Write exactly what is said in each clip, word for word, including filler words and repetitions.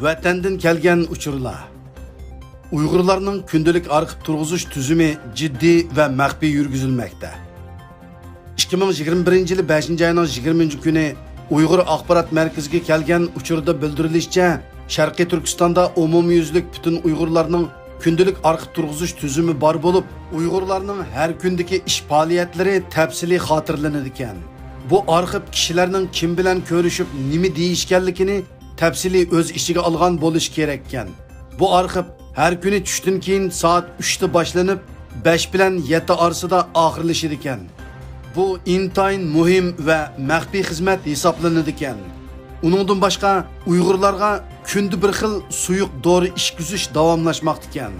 ۋەتەندىن كەلگەن ئۇچۇرلار. ئۇيغۇرلارنىڭ كۈندىلىك ئارخىپ تۇرغۇزۇش تۈزۈمى جىددىي ۋە مەخپىي يۈرگۈزۈلمەكتە. ئىككى مىڭ يىگىرمە بىرىنچى يىلى بەشىنچى ئاينىڭ يىگىرمىنچى كۈنى ئۇيغۇر ئاخبارات مەركىزىگە كەلگەن ئۇچۇردا بىلدۈرۈلۈشىچە، شەرقىي تۈركىستاندا ئومۇميۈزلۈك پۈتۈن ئۇيغۇرلارنىڭ كۈندىلىك ئارخىپ تۇرغۇزۇش تۈزۈمى بار بولۇپ، ئۇيغۇرلارنىڭ ھەر كۈندىكى ئىش پائالىيەتلىرى تەپسىلىي خاتىرىلىنىدىكەن. بۇ ئارخىپ كىشىلەرنىڭ كىم بىلەن كۆرۈشۈپ، نېمە دېيىشكەنلىكىنى تەپسىلىي ئۆز ئىچىگە ئالغان بولۇشى كېرەككەن. بۇ ئارخىپ ھەر كۈنى چۈشتىن كېيىن سائەت ئۈچتە باشلىنىپ، بەش بىلەن يەتتە ئارىسىدا ئاخىرلىشىدىكەن. بۇ ئىنتايىن مۇھىم ۋە مەخپىي خىزمەت ھېسابلىنىدىكەن. ئۇنىڭدىن باشقا، ئۇيغۇرلارغا كۈندە بىر خىل سۇيۇق دورا ئىچكۈزۈش داۋاملاشماقتىكەن.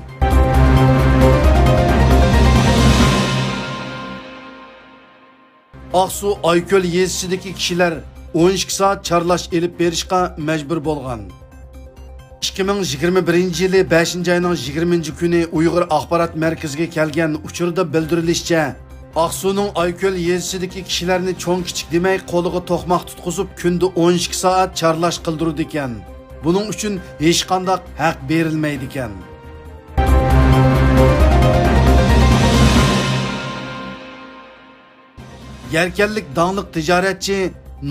ئاقسۇ ئايكۆل يېزىسىدىكى كىشىلەر ئون ئىككى سائەت چارلاش ئېلىپ بېرىشقا مەجبۇر بولغان. ئىككى مىڭ يىگىرمە بىرىنچى يىلى بەشىنچى ئاينىڭ يىگىرمىنچى كۈنى ئۇيغۇر ئاخبارات مەركىزىگە كەلگەن ئۇچۇردا بىلدۈرۈلۈشىچە، ئاقسۇنىڭ ئايكۆل يېزىسىدىكى كىشىلەرنى چوڭ-كىچىك دېمەي قولىغا توقماق تۇتقۇزۇپ، كۈندە ئون ئىككى سائەت چارلاش قىلدۇرىدىكەن. بۇنىڭ ئۈچۈن ھېچقانداق ھەق بېرىلمەيدىكەن. يەركەنلىك داڭلىق تىجارەتچى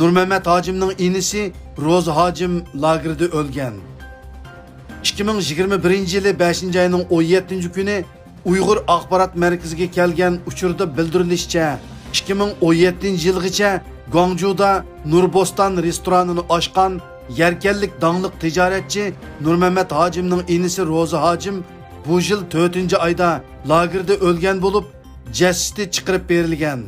نۇرمەمەت ھاجىمنىڭ ئىنىسى روزا ھاجىم لاگېردا ئۆلگەن. ئىككى مىڭ يىگىرمە بىرىنچى يىلى بەشىنچى ئاينىڭ ئون يەتتىنچى كۈنى ئۇيغۇر ئاخبارات مەركىزىگە كەلگەن ئۇچۇردا بىلدۈرۈلۈشىچە، ئىككى مىڭ ئون يەتتىنچى يىلغىچە گۇاڭجۇدا نۇربوستان رېستورانىنى ئاچقان يەركەنلىك داڭلىق تىجارەتچى نۇرمەمەت ھاجىمنىڭ ئىنىسى روزا ھاجىم بۇ يىل تۆتىنچى ئايدا لاگېردا ئۆلگەن بولۇپ، جەسىتى چىقىرىپ بېرىلگەن.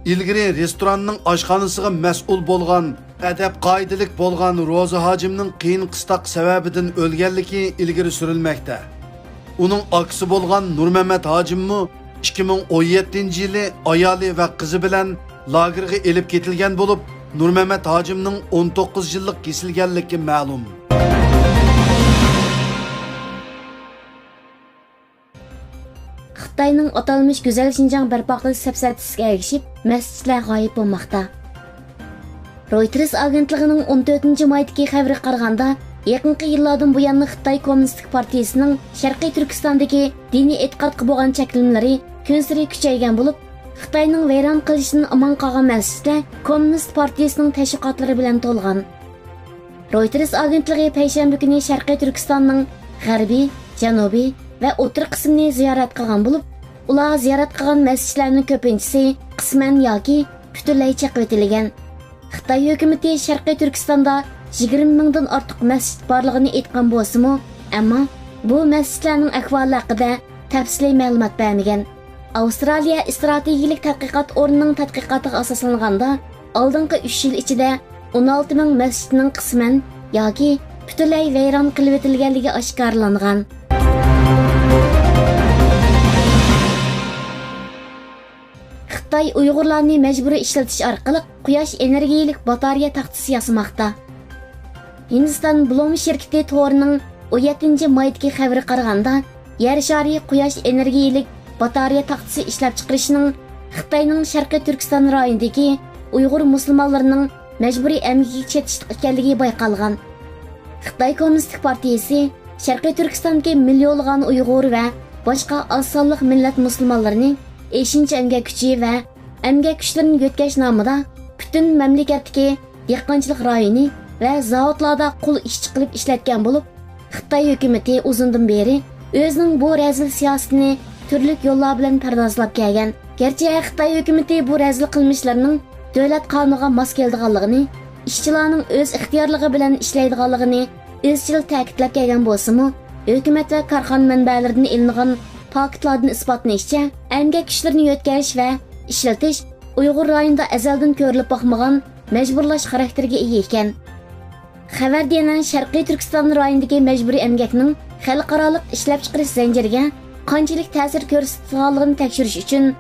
ئىلگىرى رېستوراننىڭ ئاشخانىسىغا مەسئۇل بولغان، ئەدەپ-قائىدىلىك بولغان روزا ھاجىمنىڭ قىيىن-قىستاق سەۋەبىدىن ئۆلگەنلىكى ئىلگىرى سۈرۈلمەكتە. ئۇنىڭ ئاكىسى بولغان نۇرمەمەت ھاجىممۇ ئىككى مىڭ ئون يەتتىنچى يىلى ئايالى ۋە قىزى بىلەن لاگېرغا ئېلىپ كېتىلگەن بولۇپ، نۇرمەمەت ھاجىمنىڭ ئون توققۇز يىللىق كېسىلگەنلىكى مەلۇم. خىتاينىڭ ئاتالمىش گۈزەل شىنجاڭ بەرپا قىلىش سەپسەتىسىگە ئەگىشىپ، مەسچىتلەر غايىب بولماقتا. رويتېرس ئاگېنتلىقىنىڭ ئون تۆتىنچى مايدىكى خەۋىرىگە قارىغاندا، يېقىنقى يىللاردىن بۇيان خىتاي كوممۇنىستىك پارتىيىسىنىڭ شەرقىي تۈركىستاندىكى دىنىي ئېتىقادقا بولغان چەكلىمىلىرى كۈنسېرى كۈچەيگەن بولۇپ، خىتاينىڭ ۋەيران قىلىشىدىن ئامان قالغان مەسچىتلەر كوممۇنىست پارتىيىسىنىڭ تەشۋىقاتلىرى بىلەن تولغان. رويتېرس ئاگېنتلىقى پەيشەنبە كۈنى شەرقىي تۈركىستاننىڭ غەربىي، جەنۇبىي ۋە ئوتتۇرا قىسمىنى زىيارەت قىلغان بولۇپ، ئۇلار زىيارەت قىلغان مەسچىتلەرنىڭ كۆپىنچىسى قىسمەن ياكى پۈتۈنلەي چېقىۋېتىلگەن. خىتاي ھۆكۈمىتى شەرقىي تۈركىستاندا يىگىرمە مىڭدىن ئارتۇق مەسچىت بارلىقىنى ئېيتقان بولسىمۇ، ئەمما بۇ مەسچىتلەرنىڭ ئەھۋالى ھەققىدە تەپسىلىي مەلۇمات بەرمىگەن. ئاۋسترالىيە ئىستراتېگىيىلىك تەتقىقات ئورنىنىڭ تەتقىقاتىغا ئاساسلانغاندا، ئالدىنقى ئۈچ يىل ئىچىدە ئون ئالتە مىڭ مەسچىتنىڭ قىسمەن ياكى پۈتۈنلەي ۋەيران قىلىۋېتىلگەنلىكى ئاشكارىلانغان. خىتاي ئۇيغۇرلارنى مەجبۇرىي ئىشلىتىش ئارقىلىق قۇياش ئېنېرگىيەلىك باتارېيە تاختىسى ياسىماقتا. ھىندىستان بلوم شىركىتى تورىنىڭ ئون يەتتىنچى مايدىكى خەۋىرىگە قارىغاندا، يەر شارى قۇياش ئېنېرگىيەلىك باتارېيە تاختىسى ئىشلەپچىقىرىشنىڭ خىتاينىڭ شەرقىي تۈركىستان رايونىدىكى ئۇيغۇر مۇسۇلمانلىرىنىڭ مەجبۇرىي ئەمگىكىگە چېتىشلىق ئىكەنلىكى بايقالغان. خىتاي كوممۇنىستىك پارتىيىسى شەرقىي تۈركىستاندىكى مىليونلىغان ئۇيغۇر ۋە باشقا ئاز سانلىق مىللەت مۇسۇلمانلىرىنى ئېشىنچا ئەمگەك كۈچى ۋە ئەمگەك كۈچلىرىنى يۆتكەش نامىدا پۈتۈن مەملىكەتتىكى دېھقانچىلىق رايونى ۋە زاۋۇتلاردا قۇل ئىشچى قىلىپ ئىشلەتكەن بولۇپ، خىتاي ھۆكۈمىتى ئۇزۇندىن بېرى ئۆزىنىڭ بۇ رەزىل سىياسىتىنى تۈرلۈك يوللار بىلەن پەردازلاپ كەلگەن. گەرچە خىتاي ھۆكۈمىتى بۇ رەزىل قىلمىشلىرىنىڭ دۆلەت قانۇنىغا ماس كېلىدىغانلىقىنى، ئىشچىلارنىڭ ئۆز ئىختىيارلىقى بىلەن ئىشلەيدىغانلىقىنى ئىزچىل تەكىتلەپ كەلگەن بولسىمۇ، ھۆكۈمەت ۋە كارخانا مەنبەلىرىدىن ئېلىنغان پاكىتلاردىن ئىسپاتلىنىشىچە، ئەمگەك كۈچلىرىنى يۆتكەش ۋە ئىشلىتىش ئۇيغۇر رايونىدا ئەزەلدىن كۆرۈلۈپ باقمىغان مەجبۇرلاش خاراكتېرىگە ئىگە ئىكەن. خەۋەردە يەنە شەرقىي تۈركىستان رايونىدىكى مەجبۇرىي ئەمگەكنىڭ خەلقئارالىق ئىشلەپچىقىرىش زەنجىرىگە قانچىلىك تەسىر كۆرسىتىدىغانلىقىنى تەكشۈرۈش ئۈچۈن،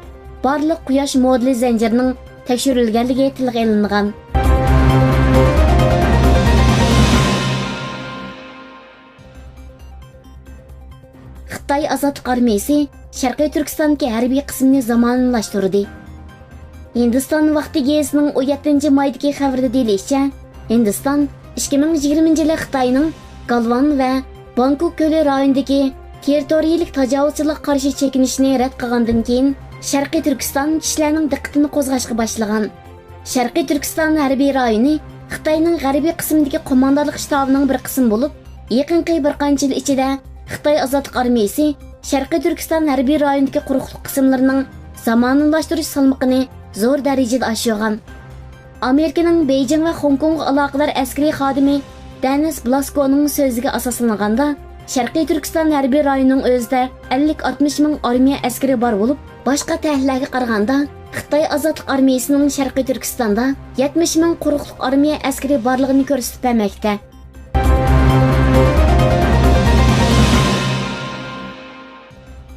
بارلىق قۇياش مودېلى زەنجىرىنىڭ تەكشۈرۈلگەنلىكى تىلغا ئېلىنغان. خىتاي ئازادلىق ئارمىيىسى شەرقىي تۈركىستاندىكى ھەربىي قىسمىنى زامانىۋىلاشتۇردى. ھىندىستان ۋاقتى گېزىتىنىڭ ئون يەتتىنچى مايدىكى خەۋىرىدە دېيىلىشىچە، ھىندىستان ئىككى مىڭ يىگىرمىنچى يىلى خىتاينىڭ گالۋان ۋە بانكوك كۆلى رايونىدىكى تېررىتورىيىلىك تاجاۋۇزچىلىققا قارشى چېكىنىشنى رەت قىلغاندىن كېيىن، شەرقىي تۈركىستان كىشىلەرنىڭ دىققىتىنى قوزغاشقا باشلىغان. شەرقىي تۈركىستان ھەربىي رايونى خىتاينىڭ غەربىي قىسمىدىكى قوماندانلىق شتابىنىڭ بىر قىسمى بولۇپ، يېقىنقى بىر قانچە يىل ئىچىدە خىتاي ئازادلىق ئارمىيىسى شەرقىي تۈركىستان ھەربىي رايونىدىكى قۇرۇقلۇق قىسىملىرىنىڭ زامانىۋىلاشتۇرۇش سالمىقىنى زور دەرىجىدە ئاشۇرغان. ئامېرىكىنىڭ بېيجىڭ ۋە خوڭكوڭغا ئالاقىدار ئەسكىرىي خادىمى دېنىس بلاسكونىڭ سۆزىگە ئاساسلانغاندا، شەرقىي تۈركىستان ھەربىي رايونىنىڭ ئۆزىدە ئەللىك ئاتمىش مىڭ ئارمىيە ئەسكىرى بار بولۇپ، باشقا تەھلىلەرگە قارىغاندا، خىتاي ئازادلىق ئارمىيىسىنىڭ شەرقىي تۈركىستاندا يەتمىش مىڭ قۇرۇقلۇق ئارمىيە ئەسكىرى بارلىقىنى كۆرسىتىپ بەرمەكتە.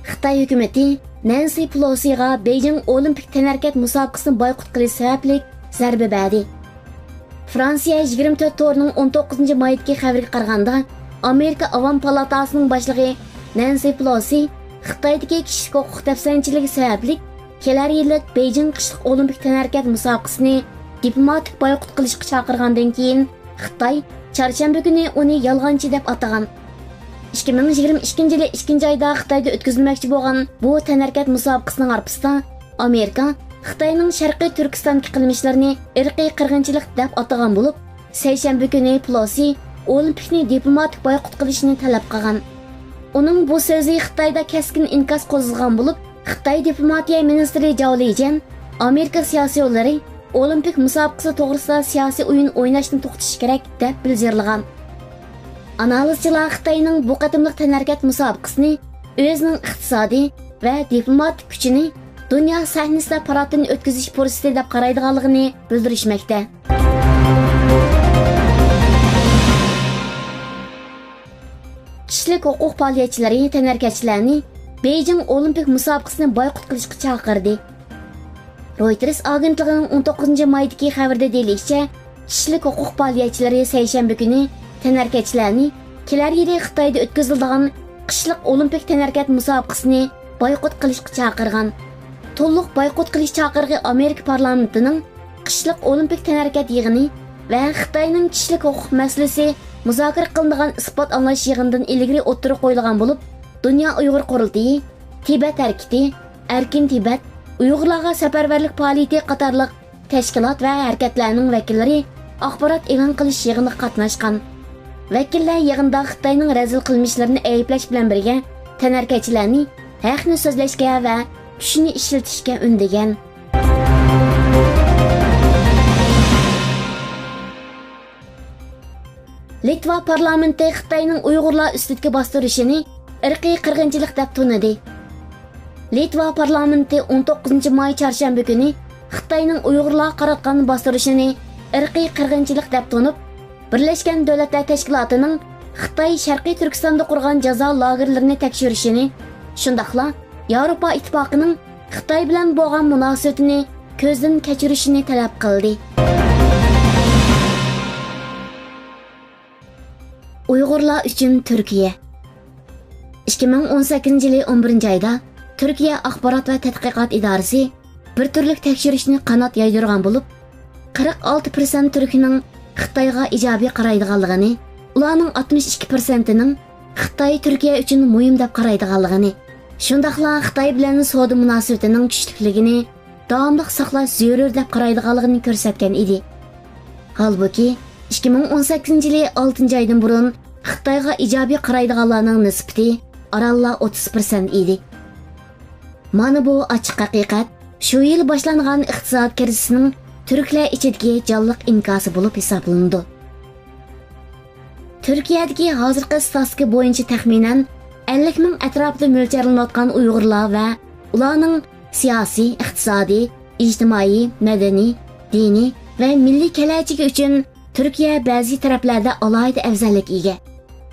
خىتاي ھۆكۈمىتى نەنسى پېلوسىغا بېيجىڭ ئولىمپىك تەنھەرىكەت مۇسابىقىسىنى بايقۇت قىلىش سەۋەبلىك زەربە بەردى. فرانسىيە يىگىرمە تۆت تورىنىڭ ئون توققۇزىنچى مايدىكى خەۋىرىگە قارىغاندا، ئامېرىكا ئاۋام پالاتاسىنىڭ باشلىقى نەنسى پېلوسى خىتايدىكى كىشىلىك ھوقۇق دەپسەندىچىلىكى سەۋەبلىك كېلەر يىللىق بېيجىڭ قىشلىق ئولىمپىك تەنھەرىكەت مۇسابىقىسىنى دىپلوماتىك بايقۇت قىلىشقا چاقىرغاندىن كېيىن، خىتاي چارشەنبە كۈنى ئۇنى يالغانچى دەپ ئاتىغان. ئىككى مىڭ يىگىرمە ئىككىنچى يىلى ئىككىنچى ئايدا خىتايدا ئۆتكۈزۈلمەكچى بولغان بۇ تەنھەرىكەت مۇسابىقىسىنىڭ ھارپىسىدا ئامېرىكا خىتاينىڭ شەرقىي تۈركىستاندىكى قىلمىشلىرىنى ئىرقىي قىرغىنچىلىق دەپ ئاتىغان بولۇپ، سەيشەنبە كۈنى پېلوسى ئولىمپىكنى دىپلوماتىك بايقۇت قىلىشنى تەلەپ قىلغان. ئۇنىڭ بۇ سۆزى خىتايدا كەسكىن ئىنكاس قوزغىغان بولۇپ، خىتاي دىپلوماتىيە مىنىستىرى جاۋ لىجيەن ئامېرىكا سىياسىيونلىرى ئولىمپىك مۇسابىقىسى توغرىسىدا سىياسىي ئويۇن ئويناشنى توختىتىشى كېرەك، دەپ بىلجىرلىغان. ئانالىزچىلار خىتاينىڭ بۇ قېتىملىق تەنھەرىكەت مۇسابىقىسىنى ئۆزىنىڭ ئىقتىسادىي ۋە دىپلوماتىك كۈچىنى دۇنيا سەھنىسىدە پاراتتىن ئۆتكۈزۈش پۇرسىتى دەپ قارايدىغانلىقىنى بىلدۈرۈشمەكتە. كىشىلىك ھوقۇق پائالىيەتچىلىرى تەنھەرىكەتچىلەرنى بېيجىڭ ئولىمپىك مۇسابىقىسىنى بايقۇت قىلىشقا چاقىردى. رويتېرس ئاگېنتلىقىنىڭ ئون توققۇزىنچى مايدىكى خەۋىرىدە دېيىلىشىچە، كىشىلىك ھوقۇق پائالىيەتچىلىرى سەيشەنبە كۈنى تەنھەرىكەتچىلەرنى كېلەر يىلى خىتايدا ئۆتكۈزۈلىدىغان قىشلىق ئولىمپىك تەنھەرىكەت مۇسابىقىسىنى بايقۇت قىلىشقا چاقىرغان. تولۇق بايقۇت قىلىش چاقىرىقى ئامېرىكا پارلامېنتىنىڭ قىشلىق ئولىمپىك تەنھەرىكەت يىغىنى ۋە خىتاينىڭ كىشىلىك ھوقۇق مەسىلىسى مۇزاكىرە قىلىنىدىغان ئىسپات ئاڭلاش يىغىنىدىن ئىلگىرى ئوتتۇرىغا قويۇلغان بولۇپ، دۇنيا ئۇيغۇر قۇرۇلتىيى، تىبەت ھەرىكىتى، ئەركىن تىبەت، ئۇيغۇرلارغا سەپەرۋەرلىك پائالىيىتى قاتارلىق تەشكىلات ۋە ھەرىكەتلەرنىڭ ۋەكىللىرى ئاخبارات ئېلان قىلىش يىغىنىغا قاتناشقان. ۋەكىللەر يىغىندا خىتاينىڭ رەزىل قىلمىشلىرىنى ئەيىبلەش بىلەن بىرگە، تەنھەرىكەتچىلەرنى ھەقنى سۆزلەشكە ۋە كۈچنى ئىشلىتىشكە ئۈندىگەن. لىتۋا پارلامېنتى خىتاينىڭ ئۇيغۇرلار ئۈستىدىكى باستۇرۇشىنى ئىرقىي قىرغىنچىلىق دەپ تونۇدى. لىتۋا پارلامېنتى ئون توققۇزىنچى ماي چارشەنبە كۈنى خىتاينىڭ ئۇيغۇرلارغا قاراتقان باستۇرۇشىنى ئىرقىي قىرغىنچىلىق دەپ تونۇپ، بىرلەشكەن دۆلەتلەر تەشكىلاتىنىڭ خىتاي شەرقىي تۈركىستاندا قۇرغان جازا لاگېرلىرىنى تەكشۈرۈشىنى، شۇنداقلا ياۋروپا ئىتتىپاقىنىڭ خىتاي بىلەن بولغان مۇناسىۋىتىنى كۆزدىن كەچۈرۈشىنى تەلەپ قىلدى. ئۇيغۇرلار ئۈچۈن تۈركىيە. ئىككى مىڭ ئون سەككىزىنچى يىلى ئون بىرىنچى ئايدا تۈركىيە ئاخبارات ۋە تەتقىقات ئىدارىسى بىر تۈرلۈك تەكشۈرۈشنى قانات يايدۇرغان بولۇپ، قىرىق ئالتە پىرسەنت تۈركنىڭ خىتايغا ئىجابىي قارايدىغانلىقىنى، ئۇلارنىڭ ئاتمىش ئىككى پىرسەنتىنىڭ خىتاي تۈركىيە ئۈچۈن مۇھىم دەپ قارايدىغانلىقىنى، شۇنداقلا خىتاي بىلەن سودا مۇناسىۋىتىنىڭ كۈچلۈكلۈكىنى داۋاملىق ساقلاش زۆرۈر دەپ قارايدىغانلىقىنى كۆرسەتكەن ئىدى. ھالبۇكى، ئىككى مىڭ ئون سەككىزىنچى يىلى ئالتىنچى ئايدىن بۇرۇن خىتايغا ئىجابىي قارايدىغانلارنىڭ نىسبىتى ئارانلا ئوتتۇز پىرسەنت ئىدى. مانا بۇ ئاچچىق ھەقىقەت شۇ يىل باشلانغان ئىقتىساد كىرىزىسىنىڭ تۈركلەر ئىچىدىكى جانلىق ئىنكاسى بولۇپ ھېسابلىنىدۇ. تۈركىيەدىكى ھازىرقى ستاتىستىكا بويىچە تەخمىنەن ئەللىك مىڭ ئەتراپىدا مۆلچەرلىنىۋاتقان ئۇيغۇرلار ۋە ئۇلارنىڭ سىياسىي، ئىقتىسادىي، ئىجتىمائىي، مەدەنىي، دىنىي ۋە مىللىي كېلەچىكى ئۈچۈن تۈركىيە بەزى تەرەپلەردە ئالاھىدە ئەۋزەللىككە ئىگە.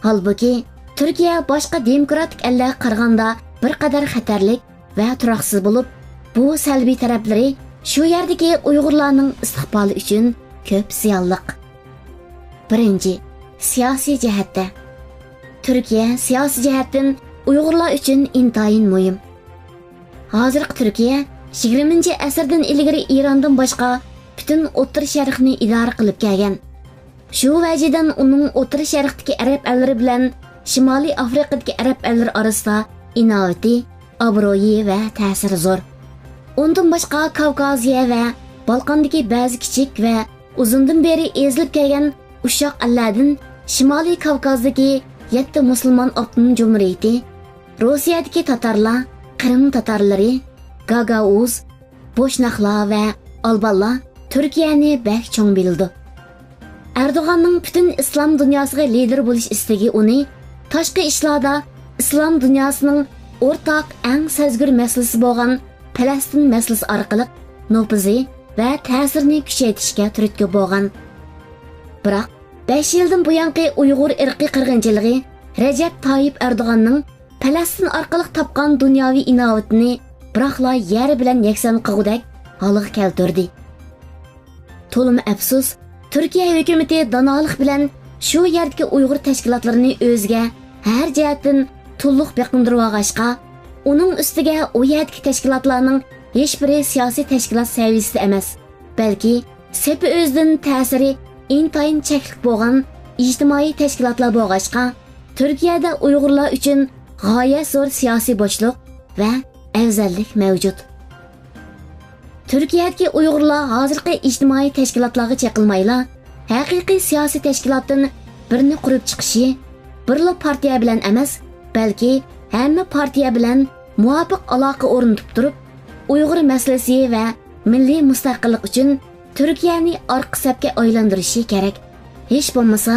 ھالبۇكى، تۈركىيە باشقا دېموكراتىك ئەللەرگە قارىغاندا بىر قەدەر خەتەرلىك ۋە تۇراقسىز بولۇپ، بۇ سەلبىي تەرەپلىرى شۇ يەردىكى ئۇيغۇرلارنىڭ ئىستىقبالى ئۈچۈن كۆپ زىيانلىق. بىرىنچى، سىياسىي جەھەتتە. تۈركىيە سىياسىي جەھەتتىن ئۇيغۇرلار ئۈچۈن ئىنتايىن مۇھىم. ھازىرقى تۈركىيە يىگىرمىنچى ئەسىردىن ئىلگىرى ئىراندىن باشقا پۈتۈن ئوتتۇرا شەرقنى ئىدارە قىلىپ كەلگەن. شۇ ۋەجىدىن ئۇنىڭ ئوتتۇرا شەرقتىكى ئەرەب ئەللىرى بىلەن شىمالىي ئافرىقىدىكى ئەرەب ئەللىرى ئارىسىدا ئىناۋىتى، ئابرۇيى ۋە تەسىرى زور. ئۇندىن باشقا كاۋكازىيە ۋە بالقاندىكى بەزى كىچىك ۋە ئۇزۇندىن بېرى ئېزىلىپ كەلگەن ئۇششاق ئەللەردىن شىمالىي كاۋكازدىكى يەتتە مۇسۇلمان ئاپتونوم جۇمھۇرىيىتى، روسىيەدىكى تاتارلار، قىرىم تاتارلىرى، گاگائۇز، بوشناقلار ۋە ئالبانلار تۈركىيەنى بەك چوڭ بىلىدۇ. ئەردوغاننىڭ پۈتۈن ئىسلام دۇنياسىغا لىدېر بولۇش ئىستىكى ئۇنى تاشقى ئىشلاردا ئىسلام دۇنياسىنىڭ ئورتاق ئەڭ سەزگۈر مەسىلىسى بولغان پەلەستىن مەسىلىسى ئارقىلىق نوپۇزى ۋە تەسىرىنى كۈچەيتىشكە تۈرتكە بولغان. بىراق، بەش يىلدىن بۇيانقى ئۇيغۇر ئىرقىي قىرغىنچىلىقى رەجەپ تايىپ ئەردوغاننىڭ پەلەستىن ئارقىلىق تاپقان دۇنياۋى ئىناۋىتىنى بىراقلا يەر بىلەن يەكسان قىلغۇدەك ھالغا كەلتۈردى. تولىمۇ ئەپسۇس، تۈركىيە ھۆكۈمىتى دانالىق بىلەن شۇ يەردىكى ئۇيغۇر تەشكىلاتلىرىنى ئۆزىگە ھەر جەھەتتىن تولۇق بېقىندۇرۇۋالغاچقا، ئۇنىڭ ئۈستىگە ئۇ يەردىكى تەشكىلاتلارنىڭ ھېچبىرى سىياسىي تەشكىلات سەۋىيىسىدە ئەمەس، بەلكى سېپى ئۆزىدىن تەسىرى ئىنتايىن چەكلىك بولغان ئىجتىمائىي تەشكىلاتلار بولغاچقا، تۈركىيەدە ئۇيغۇرلار ئۈچۈن غايەت زور سىياسىي بوشلۇق ۋە ئەۋزەللىك مەۋجۇت. تۈركىيەدىكى ئۇيغۇرلار ھازىرقى ئىجتىمائىي تەشكىلاتلارغا چېقىلمايلا، ھەقىقىي سىياسىي تەشكىلاتتىن بىرنى قۇرۇپ چىقىشى، بىرلا پارتىيە بىلەن ئەمەس، بەلكى ھەممە پارتىيە بىلەن مۇۋاپىق ئالاقە ئورنىتىپ تۇرۇپ، ئۇيغۇر مەسىلىسى ۋە مىللىي مۇستەقىللىق ئۈچۈن تۈركىيەنى ئارقا سەپكە ئايلاندۇرۇشى كېرەك. ھېچ بولمىسا،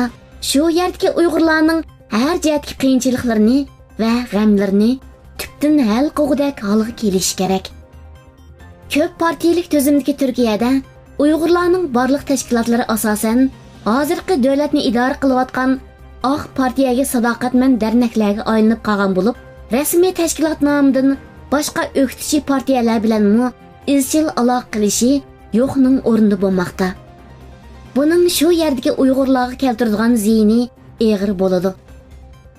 شۇ يەردىكى ئۇيغۇرلارنىڭ ھەر جەھەتتىكى قىيىنچىلىقلىرىنى ۋە غەملىرىنى تۈپتىن ھەل قىلغۇدەك ھالغا كېلىشى كېرەك. كۆپ پارتىيىلىك تۈزۈمدىكى تۈركىيەدە ئۇيغۇرلارنىڭ بارلىق تەشكىلاتلىرى ئاساسەن ھازىرقى دۆلەتنى ئىدارە قىلىۋاتقان ئاق پارتىيەگە ساداقەتمەن دەرنەكلەرگە ئايلىنىپ قالغان بولۇپ، رەسمىي تەشكىلات نامىدىن باشقا ئۆكتىچى پارتىيەلەر بىلەنمۇ ئىزچىل ئالاقە قىلىشى يوقنىڭ ئورنىدا بولماقتا. بۇنىڭ شۇ يەردىكى ئۇيغۇرلارغا كەلتۈرىدىغان زىيىنى ئېغىر بولىدۇ.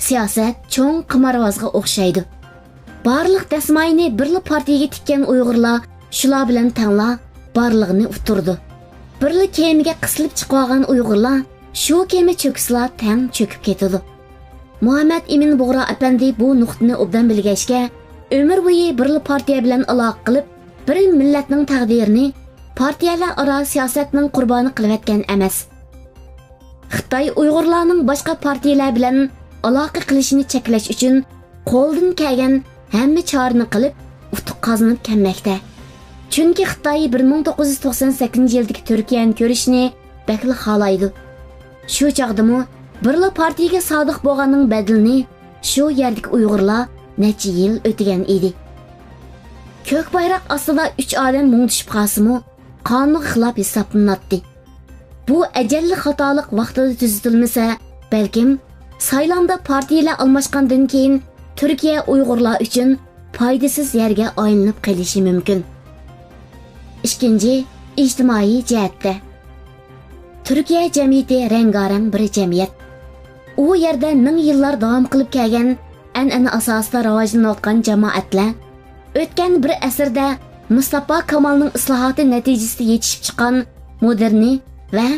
سىياسەت چوڭ قىمارۋازغا ئوخشايدۇ. بارلىق دەسمايىنى بىرلا پارتىيىگە تىككەن ئۇيغۇرلار شۇلار بىلەن تەڭلا بارلىقىنى ئۇتتۇرىدۇ. بىرلا كېمىگە قىسىلىپ چىقىۋالغان ئۇيغۇرلار شۇ كېمە چۆكسىلا تەڭ چۆكۈپ كېتىدۇ. مۇھەممەد ئىمىن بۇغرا ئەپەندى بۇ نۇقتىنى ئوبدان بىلگەچكە، ئۆمۈر بويى بىرلا پارتىيە بىلەن ئالاقە قىلىپ، بىر مىللەتنىڭ تەقدىرىنى پارتىيەلەر ئارا سىياسەتنىڭ قۇربانى قىلىۋەتكەن ئەمەس. خىتاي ئۇيغۇرلارنىڭ باشقا پارتىيەلەر بىلەن ئالاقە قىلىشىنى چەكلەش ئۈچۈن قولىدىن كەلگەن ھەممە چارىنى قىلىپ، ئۇتۇق قازىنىپ كەلمەكتە. چۈنكى خىتاي بىر مىڭ توققۇز يۈز توقسان سەككىزىنچى يىلدىكى تۈركىيەنى كۆرۈشنى بەكلا خالايدۇ. شۇ چاغدىمۇ بىرلا پارتىيىگە سادىق بولغاننىڭ بەدىلىنى شۇ يەردىكى ئۇيغۇرلار نەچچە يىل ئۆتىگەن ئىدى. كۆك بايراق ئاستىدا ئۈچ ئادەم مۇڭدىشىپ قالسىمۇ، قانۇنغا خىلاپ ھېسابلىناتتى. بۇ ئەجەللىك خاتالىق ۋاقتىدا تۈزىتىلمىسە، بەلكىم سايلامدا پارتىيەلەر ئالماشقاندىن كېيىن تۈركىيە ئۇيغۇرلار ئۈچۈن پايدىسىز يەرگە ئايلىنىپ قېلىشى مۇمكىن. ئىككىنچى، ئىجتىمائىي جەھەتتە. تۈركىيە جەمئىيىتى رەڭگارەڭ بىر جەمئىيەت. ئۇ يەردە مىڭ يىللار داۋام قىلىپ كەلگەن ئەنئەنە ئاساسىدا راۋاجلىنىۋاتقان جامائەتلەر ئۆتكەن بىر ئەسىردە مۇستاپا كامالنىڭ ئىسلاھاتى نەتىجىسىدە يېتىشىپ چىققان مودېرنى ۋە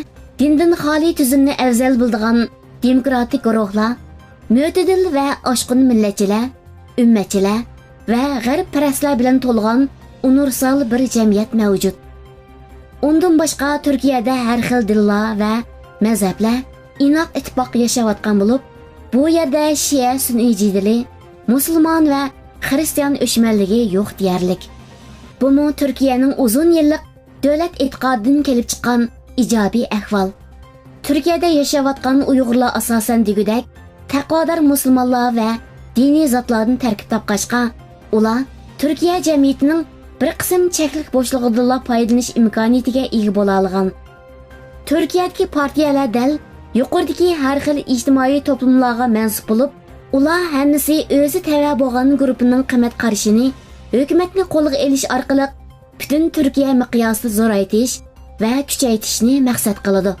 دىندىن خالىي تۈزۈمنى ئەۋزەل بىلىدىغان دېموكراتىك گۇرۇھلار، مۆتىدىل ۋە ئاشقۇن مىللەتچىلەر، ئۈممەتچىلەر ۋە غەربپەرەسلەر بىلەن تولغان ئۇنىۋېرسال بىر جەمئىيەت مەۋجۇت. ئۇندىن باشقا، تۈركىيەدە ھەر خىل دىنلار ۋە مەزھەپلەر ئىناق ئىتتىپاق ياشاۋاتقان بولۇپ، بۇ يەردە شىئە سۈنئىي جېدىلى، مۇسۇلمان ۋە خىرىستىيان ئۆچمەنلىكى يوق دېيەرلىك. بۇمۇ تۈركىيەنىڭ ئۇزۇن يىللىق دۆلەت ئېتىقادىدىن كېلىپ چىققان ئىجابىي ئەھۋال. تۈركىيەدە ياشاۋاتقان ئۇيغۇرلار ئاساسەن دېگۈدەك تەقۋادار مۇسۇلمانلار ۋە دىنىي زاتلاردىن تەركىب تاپقاچقا، ئۇلار تۈركىيە جەمئىيىتىنىڭ بىر قىسىم چەكلىك بوشلۇقىدىنلا پايدىلىنىش ئىمكانىيىتىگە ئىگە بولاالىغان. تۈركىيەدىكى پارتىيەلەر دەل يۇقىرىدىكى ھەر خىل ئىجتىمائىي توپلۇملارغا مەنسۇپ بولۇپ، ئۇلار ھەممىسى ئۆزى تەۋە بولغان گۇرۇپپىنىڭ قىممەت قارىشىنى ھۆكۈمەتنى قولغا ئېلىش ئارقىلىق پۈتۈن تۈركىيە مىقياسىدا زورايتىش ۋە كۈچەيتىشنى مەقسەت قىلىدۇ.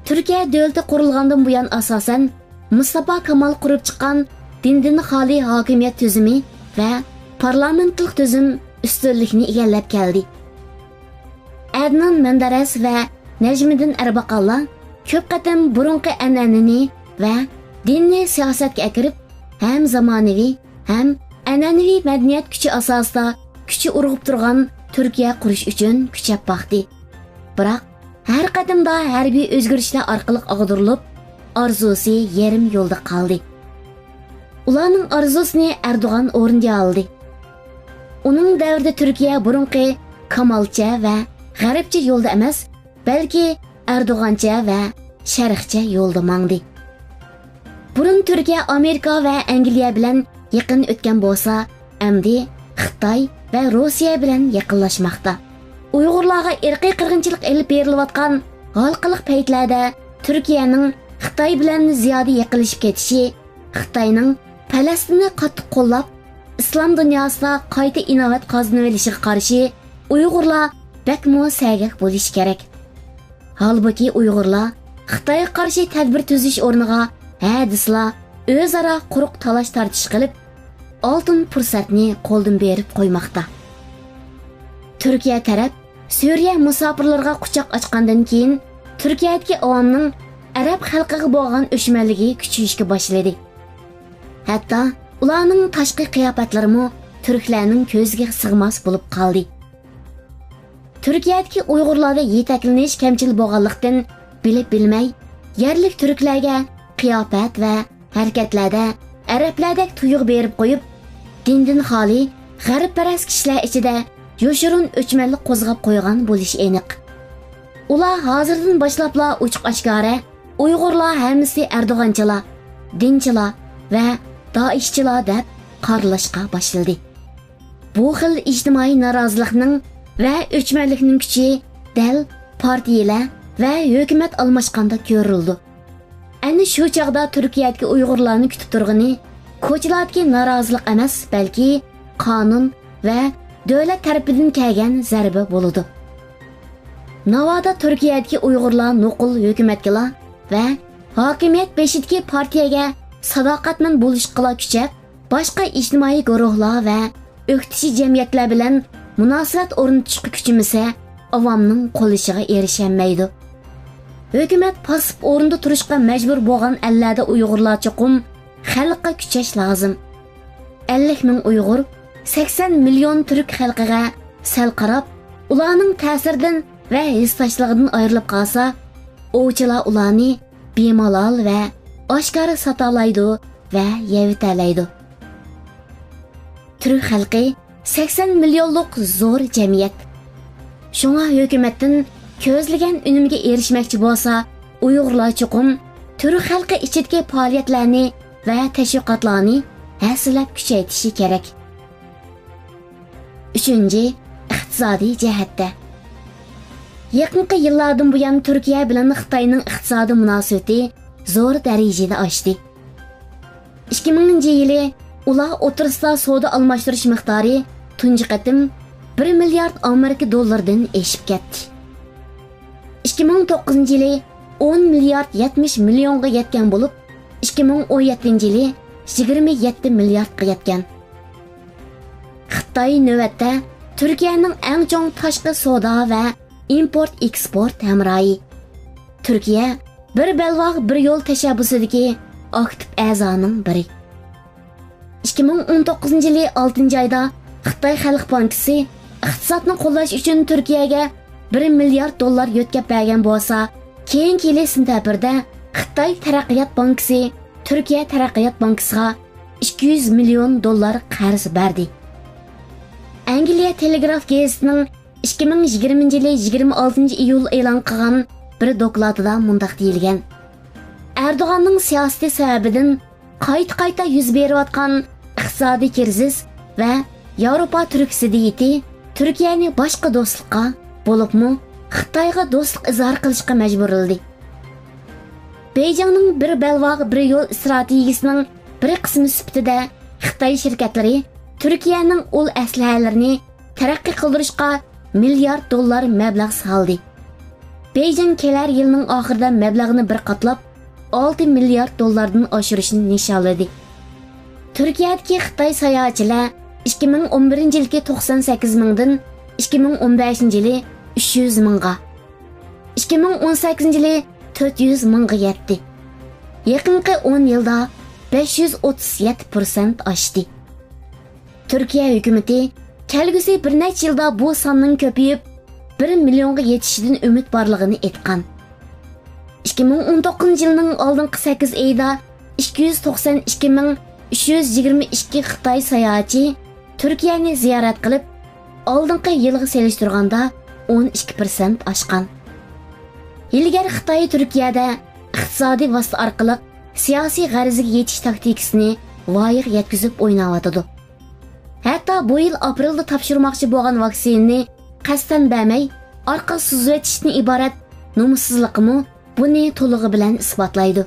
تۈركىيە دۆلىتى قۇرۇلغاندىن بۇيان، ئاساسەن، مۇستاپا كامال قۇرۇپ چىققان دىندىن خالىي ھاكىمىيەت تۈزۈمى ۋە پارلامېنتلىق تۈزۈم ئۈستۈنلۈكنى ئىگىلەپ كەلدى. ئەدنان مەندەرەس ۋە نەجمىدىن ئەرباقانلار كۆپ قېتىم بۇرۇنقى ئەنئەنىنى ۋە دىننى سىياسەتكە ئەكىرىپ، ھەم زامانىۋى، ھەم ئەنئەنىۋى مەدەنىيەت كۈچى ئاساسىدا كۈچى ئۇرغۇپ تۇرغان تۈركىيە قۇرۇش ئۈچۈن كۈچەپ باقتى. بىراق، ھەر قېتىمدا ھەربىي ئۆزگىرىشلەر ئارقىلىق ئاغدۇرۇلۇپ، ئارزۇسى يېرىم يولدا قالدى. ئۇلارنىڭ ئارزۇسىنى ئەردوغان ئورۇندىيالىدى. ئۇنىڭ دەۋرىدە تۈركىيە بۇرۇنقى كامالچە ۋە غەربچە يولدا ئەمەس، بەلكى ئەردوغانچە ۋە شەرقچە يولدا ماڭدى. بۇرۇن تۈركىيە ئامېرىكا ۋە ئەنگلىيە بىلەن يېقىن ئۆتكەن بولسا، ئەمدى خىتاي ۋە روسىيە بىلەن يېقىنلاشماقتا. ئۇيغۇرلارغا ئىرقىي قىرغىنچىلىق ئېلىپ بېرىلىۋاتقان ھالقىلىق پەيتلەردە تۈركىيەنىڭ خىتاي بىلەن زىيادە يېقىنلىشىپ كېتىشى، خىتاينىڭ پەلەستىننى قاتتىق قوللاپ، ئىسلام دۇنياسىدا قايتا ئىناۋەت قازىنىۋېلىشىغا قارشى ئۇيغۇرلار بەكمۇ سەگەك بولۇشى كېرەك. ھالبۇكى، ئۇيغۇرلار خىتايغا قارشى تەدبىر تۈزۈش ئورنىغا ھە دېسىلا ئۆزئارا قۇرۇق تالاش-تارتىش قىلىپ، ئالتۇن پۇرسەتنى قولدىن بېرىپ قويماقتا. تۈركىيە تەرەپ سۈرىيە مۇساپىرلىرىغا قۇچاق ئاچقاندىن كېيىن، تۈركىيەدىكى ئاۋامنىڭ ئەرەب خەلقىگە بولغان ئۆچمەنلىكى كۈچىيىشكە باشلىدى. ھەتتا ئۇلارنىڭ تاشقى قىياپەتلىرىمۇ تۈركلەرنىڭ كۆزىگە سىغماس بولۇپ قالدى. تۈركىيەدىكى ئۇيغۇرلاردا يېتەكلىنىش كەمچىل بولغانلىقتىن، بىلىپ بىلمەي يەرلىك تۈركلەرگە قىياپەت ۋە ھەرىكەتلەردە ئەرەبلەردەك تۇيغۇ بېرىپ قويۇپ، دىندىن خالىي، غەربپەرەس كىشىلەر ئىچىدە يوشۇرۇن ئۆچمەنلىك قوزغاپ قويغان بولۇشى ئېنىق. ئۇلار ھازىردىن باشلاپلا ئوچۇق-ئاشكارا ئۇيغۇرلار ھەممىسى ئەردوغانچىلار، دىنچىلار ۋە دائىشچىلار دەپ قارىلاشقا باشلىدى. بۇ خىل ئىجتىمائىي نارازىلىقنىڭ ۋە ئۆچمەنلىكنىڭ كۈچى دەل پارتىيىلەر ۋە ھۆكۈمەت ئالماشقاندا كۆرۈلىدۇ. ئەنە شۇ چاغدا تۈركىيەدىكى ئۇيغۇرلارنى كۈتۈپ تۇرغىنى كوچىلاردىكى نارازىلىق ئەمەس، بەلكى قانۇن ۋە دۆلەت تەرىپىدىن كەلگەن زەربە بولىدۇ. ناۋادا تۈركىيەدىكى ئۇيغۇرلار نوقۇل ھۆكۈمەتكىلا ۋە ھاكىمىيەت بېشىدىكى پارتىيەگە ساداقەتمەن بولۇشقىلا كۈچەپ، باشقا ئىجتىمائىي گۇرۇھلار ۋە ئۆكتىچى جەمئىيەتلەر بىلەن مۇناسىۋەت ئورنىتىشقا كۈچىمىسە، ئاۋامنىڭ قوللىشىغا ئېرىشەلمەيدۇ. ھۆكۈمەت پاسسىپ ئورۇندا تۇرۇشقا مەجبۇر بولغان ئەللەردە ئۇيغۇرلار چوقۇم خەلققە كۈچەش لازىم. ئەللىك مىڭ ئۇيغۇر، سەكسەن مىليون تۈرك خەلقىگە سەل قاراپ، ئۇلارنىڭ تەسىرىدىن ۋە ھېسداشلىقىدىن ئايرىلىپ قالسا، ئوۋچىلار ئۇلارنى بىمالال ۋە ئاشكارا ساتالايدۇ ۋە يەۋېتەلەيدۇ. تۈرك خەلقى سەكسەن مىليونلۇق زور جەمئىيەت. شۇڭا ھۆكۈمەتتىن كۆزلىگەن ئۈنۈمگە ئېرىشمەكچى بولسا، ئۇيغۇرلار چوقۇم تۈرك خەلقى ئىچىدىكى پائالىيەتلەرنى ۋە تەشۋىقاتلارنى ھەسسىلەپ كۈچەيتىشى كېرەك. ئۈچىنچى، ئىقتىسادىي جەھەتتە. يېقىنقى يىللاردىن بۇيان تۈركىيە بىلەن خىتاينىڭ ئىقتىسادىي مۇناسىۋىتى زور دەرىجىدە ئاشتى. ئىككى مىڭىنچى يىلى ئۇلار ئوتتۇرىسىدا سودا ئالماشتۇرۇش مىقدارى تۇنجى قېتىم بىر مىليارد ئامېرىكا دوللىرىدىن ئېشىپ كەتتى. ئىككى مىڭ توققۇزىنچى يىلى ئون مىليارد يەتمىش مىليونغا يەتكەن بولۇپ، ئىككى مىڭ ئون يەتتىنچى يىلى يىگىرمە يەتتە مىلياردقا يەتكەن. خىتاي نۆۋەتتە تۈركىيەنىڭ ئەڭ چوڭ تاشقى سودا ۋە ئىمپورت ئېكسپورت ھەمراھى. تۈركىيە بىر بەلباغ بىر يول تەشەببۇسىدىكى ئاكتىپ ئەزانىڭ بىرى. ئىككى مىڭ ئون توققۇزىنچى يىلى ئالتىنچى ئايدا خىتاي خەلق بانكىسى ئىقتىسادنى قوللاش ئۈچۈن تۈركىيەگە بىر مىليارد دوللار يۆتكەپ بەرگەن بولسا، كېيىنكى يىلى سېنتەبىردە خىتاي تەرەققىيات بانكىسى تۈركىيە تەرەققىيات بانكىسىغا ئىككى يۈز مىليون دوللار قەرز بەردى. ئەنگلىيە تېلېگراف گېزىتىنىڭ ئىككى مىڭ يىگىرمىنچى يىلى يىگىرمە ئالتىنچى ئىيۇل ئېلان قىلغان بىر دوكلاتىدا مۇنداق دېيىلگەن: ئەردوغاننىڭ سىياسىتى سەۋەبىدىن قايتا-قايتا يۈز بېرىۋاتقان ئىقتىسادىي كىرىزىس ۋە ياۋروپا تۈرك زىددىيىتى تۈركىيەنى باشقا دوستلۇققا، بولۇپمۇ خىتايغا دوستلۇق ئىزھار قىلىشقا مەجبۇرلىدى. بېيجىڭنىڭ بىر بەلباغ بىر يول ئىستراتېگىيىسىنىڭ بىر قىسمى سۈپىتىدە خىتاي شىركەتلىرى تۈركىيەنىڭ ئۇل ئەسلىھەلىرىنى تەرەققىي قىلدۇرۇشقا مىليارد دوللار مەبلەغ سالدى. بېيجىڭ كېلەر يىلنىڭ ئاخىرىدا مەبلەغنى بىر قاتلاپ ئالتە مىليارد دوللاردىن ئاشۇرۇشنى نىشانلىدى. تۈركىيەدىكى خىتاي ساياھەتچىلەر ئىككى مىڭ ئون بىرىنچى يىلقى توقسان سەككىز مىڭدىن ئىككى مىڭ ئون بەشىنچى يىلى ئۈچ يۈز مىڭغا، ئىككى مىڭ ئون سەككىزىنچى يىلى تۆت يۈز مىڭغا يەتتى. يېقىنقى ئون يىلدا بەش يۈز ئوتتۇز يەتتە پىرسەنت ئاشتى. تۈركىيە ھۆكۈمىتى كەلگۈسى بىر نەچچە يىلدا بۇ ساننىڭ كۆپىيىپ، بىر مىليونغا يېتىشىدىن ئۈمىد بارلىقىنى ئېيتقان. ئىككى مىڭ ئون توققۇزىنچى يىلنىڭ ئالدىنقى سەككىز ئېيىدا ئىككى يۈز توقسان ئىككى مىڭ ئۈچ يۈز يىگىرمە ئىككى خىتاي ساياھەتچى تۈركىيەنى زىيارەت قىلىپ، ئالدىنقى يىلغا سېلىشتۇرغاندا ئون ئىككى پىرسەنت ئاشقان. ھىيلىگەر خىتاي تۈركىيەدە ئىقتىسادىي ۋاسىتە ئارقىلىق سىياسىي غەرىزىگە يېتىش تاكتىكىسىنى ۋايىغا يەتكۈزۈپ ئويناۋاتىدۇ. ھەتتا بۇ يىل ئاپرېلدا تاپشۇرماقچى بولغان ۋاكسىنىنى قەستەن بەرمەي، ئارقا سۈزۈۋېتىشتىن ئىبارەت نومۇسسىزلىقىمۇ بۇنى تولۇقى بىلەن ئىسپاتلايدۇ.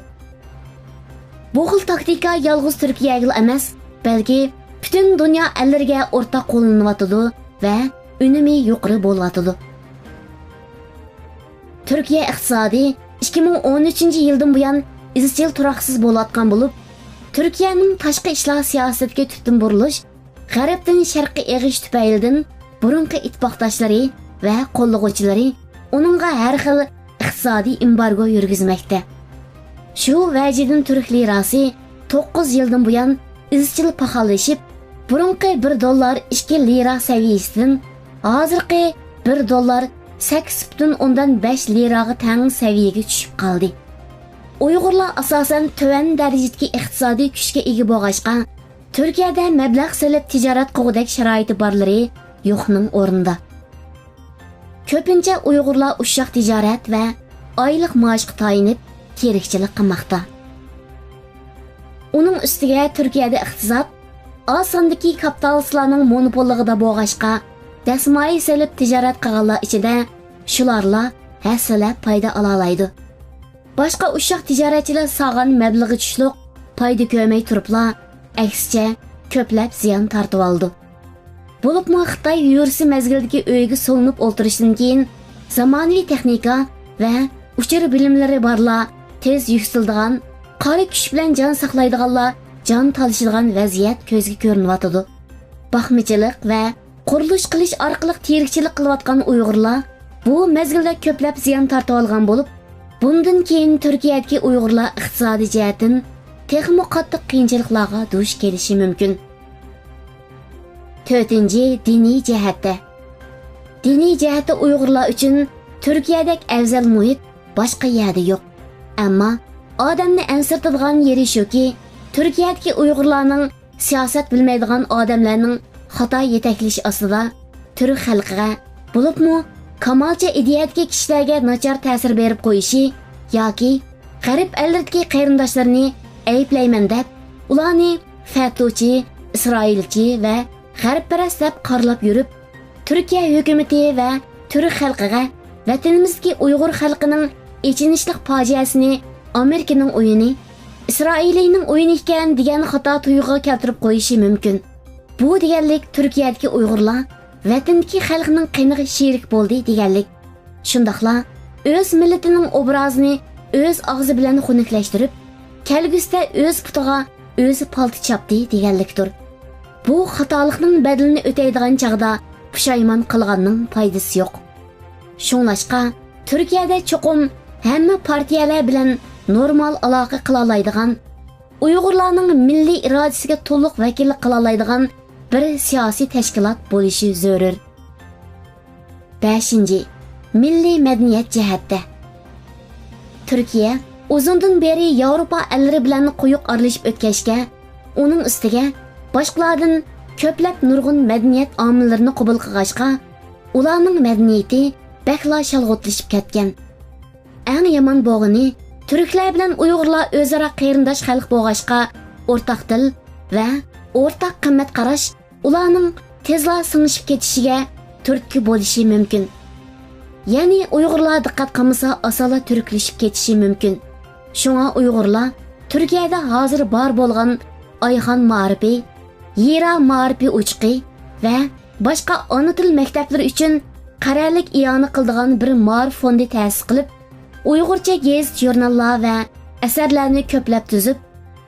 بۇ خىل تاكتىكا يالغۇز تۈركىيەگىلا ئەمەس، بەلكى پۈتۈن دۇنيا ئەللىرىگە ئورتاق قوللىنىلىۋاتىدۇ ۋە ئۈنۈمى يۇقىرى بولۇۋاتىدۇ. تۈركىيە ئىقتىسادى ئىككى مىڭ ئون ئۈچىنچى يىلدىن بۇيان ئىزچىل تۇراقسىز بولۇۋاتقان بولۇپ، تۈركىيەنىڭ تاشقى ئىشلار سىياسىتىدىكى تۈپتىن بۇرۇلۇش، غەربتىن شەرققە ئېغىش تۈپەيلىدىن بۇرۇنقى ئىتتىپاقداشلىرى ۋە قوللىغۇچىلىرى ئۇنىڭغا ھەر خىل ئىقتىسادىي ئېمبارگو يۈرگۈزمەكتە. شۇ ۋەجىدىن تۈرك لىراسى توققۇز يىلدىن بۇيان ئىزچىل پاخاللىشىپ، بۇرۇنقى بىر دوللار ئىككى لىرا سەۋىيەسىدىن ھازىرقى بىر دوللار سەككىز پۈتۈن ئوندىن بەش لىراغا تەڭ سەۋىيەگە چۈشۈپ قالدى. ئۇيغۇرلار ئاساسەن تۆۋەن دەرىجىدىكى ئىقتىسادىي كۈچكە ئىگە بولغاچقا، تۈركىيەدە مەبلەغ سېلىپ تىجارەت قىلغۇدەك شارائىتى بارلىرى يوقنىڭ ئورنىدا. كۆپىنچە ئۇيغۇرلار ئۇششاق تىجارەت ۋە ئايلىق مائاشقا تايىنىپ تىرىكچىلىك قىلماقتا. ئۇنىڭ ئۈستىگە تۈركىيەدە ئىقتىساد ئاز ساندىكى كاپىتالىستلارنىڭ مونوپوللۇقىدا بولغاچقا، دەسمايە سېلىپ تىجارەت قىلغانلار ئىچىدە شۇلارلا ھەسسىلەپ پايدا ئالالايدۇ. باشقا ئۇششاق تىجارەتچىلەر سالغان مەبلىغى چۈشلۈق پايدا كۆرمەي تۇرۇپلا، ئەكسىچە، كۆپلەپ زىيان تارتىۋالىدۇ. بولۇپمۇ خىتاي ۋىرۇسى مەزگىلىدىكى ئۆيگە سولىنىپ ئولتۇرۇشتىن كېيىن، زامانىۋى تېخنىكا ۋە ئۇچۇر بىلىملىرى بارلار تېز يۈكسىلىدىغان، قارا كۈچ بىلەن جان ساقلايدىغانلار جان تالىشىدىغان ۋەزىيەت كۆزگە كۆرۈنۈۋاتىدۇ. باقمىچىلىق ۋە قۇرۇلۇش قىلىش ئارقىلىق تىرىكچىلىك قىلىۋاتقان ئۇيغۇرلار بۇ مەزگىلدە كۆپلەپ زىيان تارتىۋالغان بولۇپ، بۇندىن كېيىن تۈركىيەدىكى ئۇيغۇرلار ئىقتىسادىي جەھەتتىن تېخىمۇ قاتتىق قىيىنچىلىقلارغا دۇچ كېلىشى مۇمكىن. تۆتىنچى، دىنىي جەھەتتە. دىنىي جەھەتتە ئۇيغۇرلار ئۈچۈن تۈركىيەدەك ئەۋزەل مۇھىت باشقا يەردە يوق. ئەمما ئادەمنى ئەنسىرىتىدىغان يېرى شۇكى، تۈركىيەدىكى ئۇيغۇرلارنىڭ سىياسەت بىلمەيدىغان ئادەملەرنىڭ خاتا يېتەكلىشى ئاستىدا تۈرك خەلقىگە، بولۇپمۇ كامالچى ئىدىيەدىكى كىشىلەرگە ناچار تەسىر بېرىپ قويۇشى ياكى غەرب ئەللىرىدىكى قېرىنداشلىرىنى ئەيىبلەيمەن دەپ، ئۇلارنى فەتۇچى، ئىسرائىلچى ۋە غەربپەرەس دەپ قارىلاپ يۈرۈپ، تۈركىيە ھۆكۈمىتى ۋە تۈرك خەلقىگە ۋەتىنىمىزدىكى ئۇيغۇر خەلقىنىڭ ئېچىنىشلىق پاجىئەسىنى ئامېرىكىنىڭ ئويۇنى، ئىسرائىلىينىڭ ئويۇنى ئىكەن دېگەن خاتا تۇيغۇغا كەلتۈرۈپ قويۇشى مۇمكىن. بۇ دېگەنلىك تۈركىيەدىكى ئۇيغۇرلار ۋەتىنىدىكى خەلقنىڭ قېنىغا شېرىك بولدى دېگەنلىك. شۇنداقلا ئۆز مىللىتىنىڭ ئوبرازىنى ئۆز ئاغزى بىلەن خۇنۈكلەشتۈرۈپ، كەلگۈسىدە ئۆز پۇتىغا ئۆزى پالتا چاپتى دېگەنلىكتۇر. بۇ خاتالىقنىڭ بەدىلىنى ئۆتەيدىغان چاغدا پۇشايمان قىلغاننىڭ پايدىسى يوق. شۇڭلاشقا، تۈركىيەدە چوقۇم ھەممە پارتىيەلەر بىلەن نورمال ئالاقە قىلالايدىغان، ئۇيغۇرلارنىڭ مىللىي ئىرادىسىگە تولۇق ۋەكىللىك قىلالايدىغان بىر سىياسىي تەشكىلات بولۇشى زۆرۈر. بەشىنچى، مىللىي مەدەنىيەت جەھەتتە. تۈركىيە ئۇزۇندىن بېرى ياۋروپا ئەللىرى بىلەن قويۇق ئارىلىشىپ ئۆتكەچكە، ئۇنىڭ ئۈستىگە باشقىلاردىن كۆپلەپ نۇرغۇن مەدەنىيەت ئامىللىرىنى قوبۇل قىلغاچقا، ئۇلارنىڭ مەدەنىيىتى بەكلا شالغۇتلىشىپ كەتكەن. ئەڭ يامان بولغىنى، تۈركلەر بىلەن ئۇيغۇرلار ئۆزئارا قېرىنداش خەلق بولغاچقا، ئورتاق تىل ۋە ئورتاق قىممەت قاراش ئۇلارنىڭ تېزلا سىڭىشىپ كېتىشىگە تۈرتكە بولۇشى مۇمكىن. يەنى ئۇيغۇرلار دىققەت قىلمىسا، ئاسانلا تۈركلىشىپ كېتىشى مۇمكىن. شۇڭا ئۇيغۇرلار تۈركىيەدە ھازىر بار بولغان ئايخان مائارىپى، ھىرا مائارىپى ئوچىقى ۋە باشقا ئانا تىل مەكتەپلىرى ئۈچۈن قەرەللىك ئىئانە قىلىدىغان بىر مائارىپ فوندى تەسىس قىلىپ، ئۇيغۇرچە گېزىت-ژۇرناللار ۋە ئەسەرلەرنى كۆپلەپ تۈزۈپ،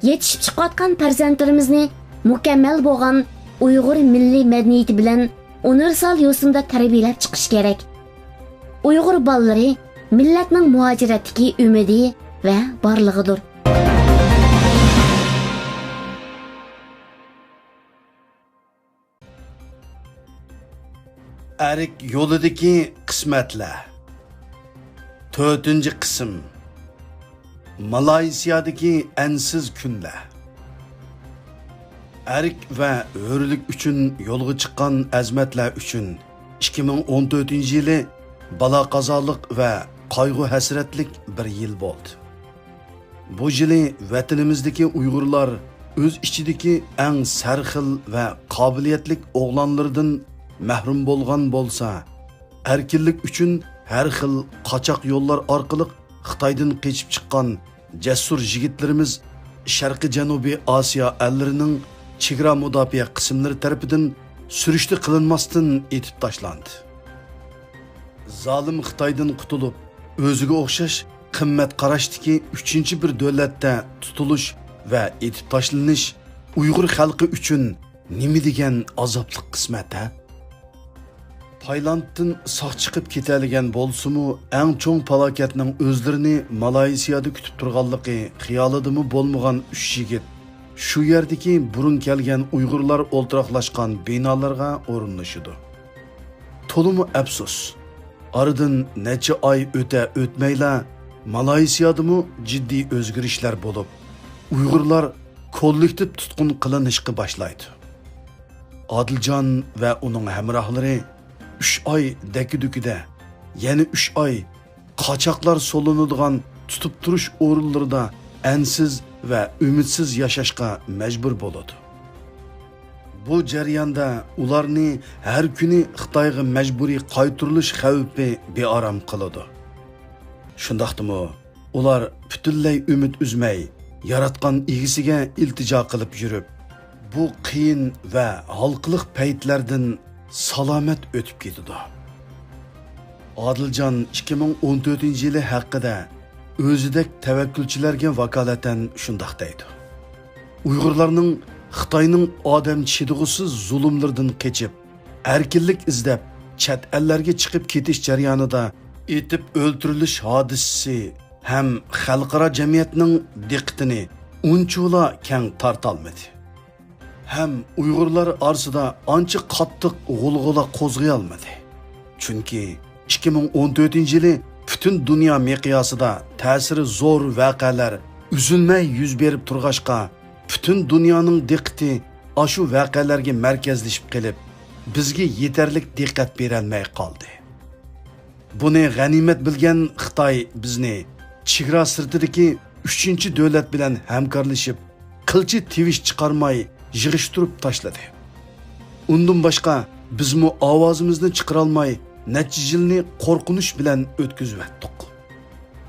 يېتىشىپ چىقىۋاتقان پەرزەنتلىرىمىزنى مۇكەممەل بولغان ئۇيغۇر مىللىي مەدەنىيىتى بىلەن ئۇنىۋېرسال يوسۇندا تەربىيەلەپ چىقىش كېرەك. ئۇيغۇر بالىلىرى مىللەتنىڭ مۇھاجىرەتتىكى ئۈمىدى ۋە بارلىقىدۇر. ئەرك يولىدىكى قىسمەتلەر. تۆتىنچى قىسىم. مالايسىيادىكى ئەنسىز كۈنلەر. ئەرك ۋە ھۆرلۈك ئۈچۈن يولغا چىققان ئەزىمەتلەر ئۈچۈن ئىككى مىڭ ئون تۆتىنچى يىلى بالا-قازالىق ۋە قايغۇ-ھەسرەتلىك بىر يىل بولدى. بۇ يىلى ۋەتىنىمىزدىكى ئۇيغۇرلار ئۆز ئىچىدىكى ئەڭ سەرخىل ۋە قابىلىيەتلىك ئوغلانلىرىدىن مەھرۇم بولغان بولسا، ئەركىنلىك ئۈچۈن ھەر خىل قاچاق يوللار ئارقىلىق خىتايدىن قېچىپ چىققان جەسۇر يىگىتلىرىمىز شەرقىي جەنۇبىي ئاسىيا ئەللىرىنىڭ چېگرا مۇداپىئە قىسىملىرى تەرىپىدىن سۈرۈشتە قىلىنماستىن ئېتىپ تاشلاندى. زالىم خىتايدىن قۇتۇلۇپ، ئۆزىگە ئوخشاش قىممەت قاراشتىكى ئۈچىنچى بىر دۆلەتتە تۇتۇلۇش ۋە ئېتىپ تاشلىنىش ئۇيغۇر خەلقى ئۈچۈن نېمە دېگەن ئازابلىق قىسمەت، ھە؟ تايلاندتىن ساق چىقىپ كېتەلىگەن بولسىمۇ، ئەڭ چوڭ پالاكەتنىڭ ئۆزلىرىنى مالايسىيادا كۈتۈپ تۇرغانلىقى خىيالىدىمۇ بولمىغان ئۈچ يىگىت شۇ يەردىكى بۇرۇن كەلگەن ئۇيغۇرلار ئولتۇراقلاشقان بىنالارغا ئورۇنلىشىدۇ. تولىمۇ ئەپسۇس، ئارىدىن نەچچە ئاي ئۆتە-ئۆتمەيلا مالايسىيادىمۇ جىددىي ئۆزگىرىشلەر بولۇپ، ئۇيغۇرلار كوللېكتىپ تۇتقۇن قىلىنىشقا باشلايدۇ. ئادىلجان ۋە ئۇنىڭ ھەمراھلىرى ئۈچ ئاي دەككە-دۈككىدە، يەنە ئۈچ ئاي قاچاقلار سولىنىدىغان تۇتۇپ تۇرۇش ئورۇنلىرىدا ئەنسىز ۋە ئۈمىدسىز ياشاشقا مەجبۇر بولىدۇ. بۇ جەرياندا ئۇلارنى ھەر كۈنى خىتايغا مەجبۇرىي قايتۇرۇلۇش خەۋپى بىئارام قىلىدۇ. شۇنداقتىمۇ، ئۇلار پۈتۈنلەي ئۈمىد ئۈزمەي، ياراتقان ئىگىسىگە ئىلتىجا قىلىپ يۈرۈپ، بۇ قىيىن ۋە ھالقىلىق پەيتلەردىن سالامەت ئۆتۈپ كېتىدۇ. ئادىلجان ئىككى مىڭ ئون تۆتىنچى يىلى ھەققىدە ئۆزىدەك تەۋەككۈلچىلەرگە ۋاكالىتەن شۇنداق دەيدۇ: ئۇيغۇرلارنىڭ خىتاينىڭ ئادەم چىدىغۇسىز زۇلۇملىرىدىن قېچىپ، ئەركىنلىك ئىزدەپ، چەت ئەللەرگە چىقىپ كېتىش جەريانىدا ئېتىپ ئۆلتۈرۈلۈش ھادىسىسى ھەم خەلقئارا جەمئىيەتنىڭ دىققىتىنى ئۇنچىۋالا كەڭ تارتالمىدى. ھەم ئۇيغۇرلار ئارىسىدا ئانچە قاتتىق غۇلغۇلا قوزغىيالمىدى. چۈنكى ئىككى مىڭ ئون تۆتىنچى يىلى پۈتۈن دۇنيا مىقياسىدا تەسىرى زور ۋەقەلەر ئۈزۈلمەي يۈز بېرىپ تۇرغاچقا، پۈتۈن دۇنيانىڭ دىققىتى ئاشۇ ۋەقەلەرگە مەركەزلىشىپ قېلىپ، بىزگە يېتەرلىك دىققەت بېرەلمەي قالدى. بۇنى غەنىيمەت بىلگەن خىتاي بىزنى چېگرا سىرتىدىكى ئۈچىنچى دۆلەت بىلەن ھەمكارلىشىپ، قىلچە تىۋىش چىقارماي يىغىشتۇرۇپ تاشلىدى. ئۇندىن باشقا، بىزمۇ ئاۋازىمىزنى چىقىرالماي، نەچچە يىلنى قورقۇنچ بىلەن ئۆتكۈزۈۋەتتۇق.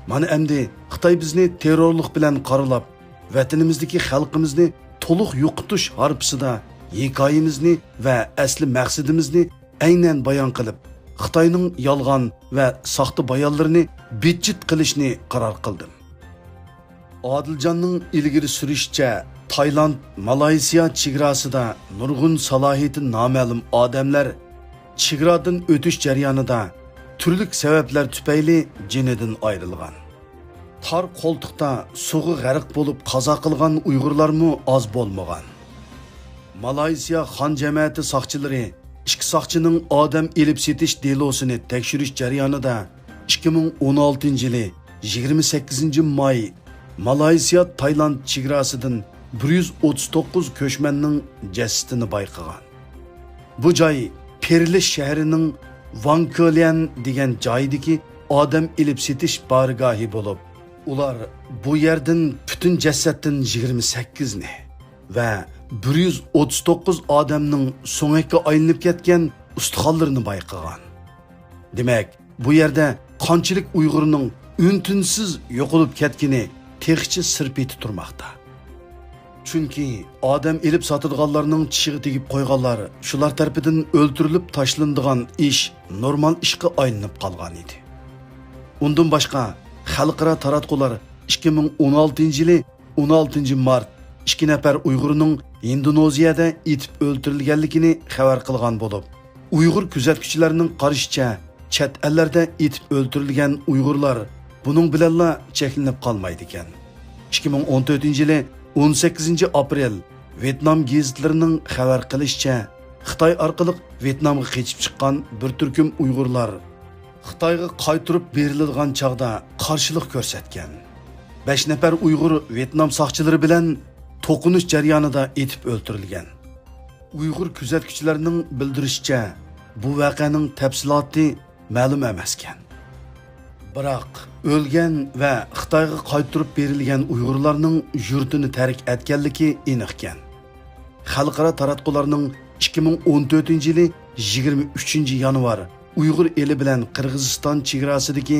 مانا ئەمدى خىتاي بىزنى تېررورلۇق بىلەن قارىلاپ، ۋەتىنىمىزدىكى خەلقىمىزنى تولۇق يوقىتىش ھارپىسىدا ھېكايىمىزنى ۋە ئەسلى مەقسىتىمىزنى ئەينەن بايان قىلىپ، خىتاينىڭ يالغان ۋە ساختا بايانلىرىنى بىتچىت قىلىشنى قارار قىلدىم. ئادىلجاننىڭ ئىلگىرى سۈرۈشىچە، تايلاند، مالايسىيا چېگراسىدا نۇرغۇن سالاھىيىتى نامەلۇم ئادەملەر چېگرادىن ئۆتۈش جەريانىدا تۈرلۈك سەۋەبلەر تۈپەيلى جېنىدىن ئايرىلغان. تار قولتۇقتا سۇغا غەرق بولۇپ قازا قىلغان ئۇيغۇرلارمۇ ئاز بولمىغان. مالايسىيا خان جەمەتى ساقچىلىرى ئىككى ساقچىنىڭ ئادەم ئېلىپ سېتىش دېلوسىنى تەكشۈرۈش جەريانىدا، ئىككى مىڭ ئون ئالتىنچى يىلى يىگىرمە سەككىزىنچى ماي، مالايسىيا تايلاند چېگراسىدىن بىر يۈز ئوتتۇز توققۇز كۆچمەننىڭ جەسىتىنى بايقىغان. بۇ جاي پېرلىش شەھىرىنىڭ ۋاڭكېليەن دېگەن جايىدىكى ئادەم ئېلىپ سېتىش بارگاھى بولۇپ، ئۇلار بۇ يەردىن پۈتۈن جەسەتتىن يىگىرمە سەككىزنى ۋە بىر يۈز ئوتتۇز توققۇز ئادەمنىڭ سۆڭەككە ئايلىنىپ كەتكەن ئۇستىخانلىرىنى بايقىغان. دېمەك، بۇ يەردە قانچىلىك ئۇيغۇرنىڭ ئۈن-تىنسىز يوقىلىپ كەتكىنى تېخىچە سىر پېتى تۇرماقتا. چۈنكى ئادەم ئېلىپ ساتىدىغانلارنىڭ چىشىغا تېگىپ قويغانلار شۇلار تەرىپىدىن ئۆلتۈرۈلۈپ تاشلىنىدىغان ئىش نورمال ئىشقا ئايلىنىپ قالغان ئىدى. ئۇندىن باشقا، خەلقئارا تاراتقۇلار ئىككى مىڭ ئون ئالتىنچى يىلى ئون ئالتىنچى مارت ئىككى نەپەر ئۇيغۇرنىڭ ھىندونېزىيەدە ئېتىپ ئۆلتۈرۈلگەنلىكىنى خەۋەر قىلغان بولۇپ، ئۇيغۇر كۆزەتكۈچىلەرنىڭ قارىشىچە، چەت ئەللەردە ئېتىپ ئۆلتۈرۈلگەن ئۇيغۇرلار بۇنىڭ بىلەنلا چەكلىنىپ قالمايدىكەن. ئىككى مىڭ ئون تۆتىنچى يىلى ئون سەككىزىنچى ئاپرېل ۋيېتنام گېزىتلىرىنىڭ خەۋەر قىلىشىچە، خىتاي ئارقىلىق ۋيېتنامغا قېچىپ چىققان بىر تۈركۈم ئۇيغۇرلار خىتايغا قايتۇرۇپ بېرىلىدىغان چاغدا قارشىلىق كۆرسەتكەن. بەش نەپەر ئۇيغۇر ۋيېتنام ساقچىلىرى بىلەن توقۇنۇش جەريانىدا ئېتىپ ئۆلتۈرۈلگەن. ئۇيغۇر كۆزەتكۈچىلەرنىڭ بىلدۈرۈشىچە، بۇ ۋەقەنىڭ تەپسىلاتى مەلۇم ئەمەسكەن. بىراق، ئۆلگەن ۋە خىتايغا قايتۇرۇپ بېرىلگەن ئۇيغۇرلارنىڭ يۇرتىنى تەرك ئەتكەنلىكى ئېنىقكەن. خەلقئارا تاراتقۇلارنىڭ ئىككى مىڭ ئون تۆتىنچى يىلى يىگىرمە ئۈچىنچى يانۋار ئۇيغۇر ئېلى بىلەن قىرغىزىستان چېگراسىدىكى